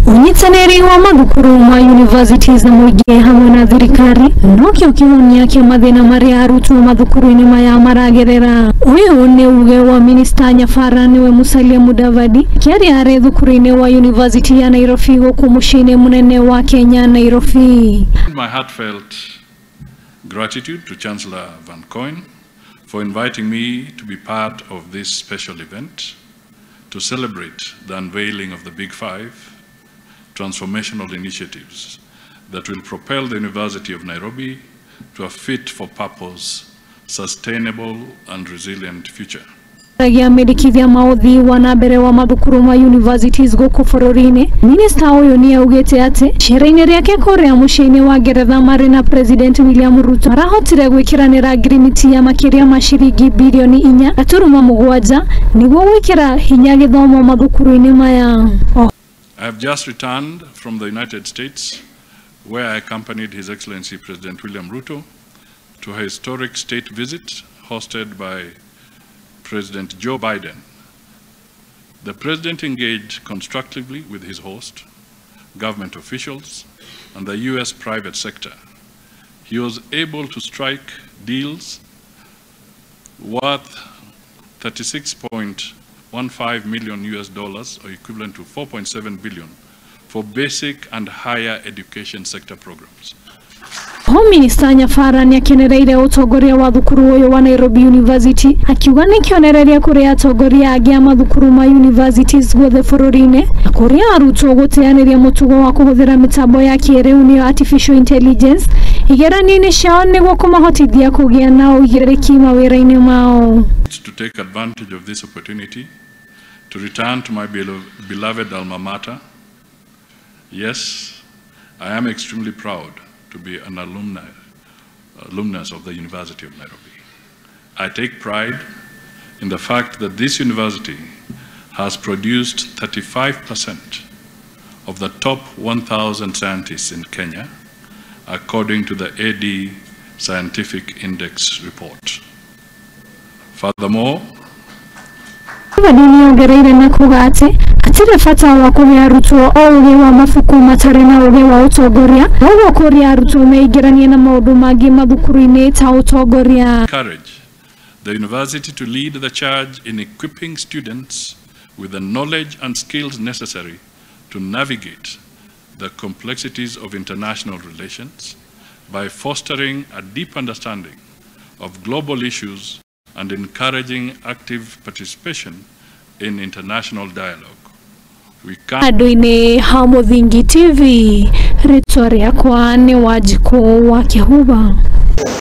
Ũnyitanĩri wa mathukuru ma universities na mũingĩ hamwe na thirikari nokĩo kĩhonia kĩa mathĩna marĩa arutwo mathukuru-inĩ maya maragerera. Ũyũ nĩ uge wa Minista Nyabara nĩwe Musalia Mudavadi kĩaria arĩ thukuru-inĩ wa University ya Nairobi gũkũ mũciĩ-inĩ mũnene wa Kenya, Nairobi. My heartfelt gratitude to Chancellor Van Coyne for inviting me to be part of this special event to celebrate the unveiling of the Big Five transformational initiatives that will propel the University of Nairobi to a fit for purpose, sustainable and resilient future. Ragia mendekithia ma ũthii wa na mbere wa mathukuru ma universities gũkũ bũrũri-inĩ. Minista ũyũ nĩ augĩte atĩ icera-inĩ rĩake kũrĩa mũciĩ-inĩ wa Ngeretha marĩ na President William Ruto marahotire gwĩkĩranĩra ngirimiti ya makĩria ma ciringi birioni 4.7 nĩguo gwĩkĩra hinya gĩthomo mathukuru-inĩ maya. I have just returned from the United States, where I accompanied His Excellency President William Ruto to a historic state visit hosted by President Joe Biden. The President engaged constructively with his host, government officials, and the U.S. private sector. He was able to strike deals worth $36.15 million US dollars, or equivalent to 4.7 billion, for basic and higher education sector programs. Home Minister Nyabara nĩakenereire ũtongoria wa thukuru ũyũ wa Nairobi University akiuga nĩ kĩonereria kũrĩ atongoria angĩ a mathukuru ma universities guothe bũrũri-inĩ na kũrĩ arutwo gũteanĩria mũtugo wa kũhũthĩra mĩtambo ya kĩrĩu nĩyo artificial intelligence igeranio-inĩ ciao nĩguo kũmahotithia kũgĩa na ũigĩrĩrĩki mawĩra-inĩ mao. To take advantage of this opportunity to return to my beloved alma mater. Yes, I am extremely proud to be an alumnus of the University of Nairobi. I take pride in the fact that this university has produced 35% of the top 1,000 scientists in Kenya, according to the AD Scientific Index report. Furthermore, nĩongereire na kuga atĩ hatirĩ bata wa kũhe arutwo o ũgĩ wa mabuku matarĩ na ũgĩ wa ũtongoria, ũguo kũria arutwo meingĩranie na maũndũ mangĩ mathukuru-inĩ ta ũtongoria. Encourage the university to lead the charge in equipping students with the knowledge and skills necessary to navigate the complexities of international relations by fostering a deep understanding of global issues and encouraging active participation in international dialogue. We can Andũ-inĩ ha Mũthingi TV, rĩtwa rĩakwa nĩ Wanjikũ wa Kĩhuba.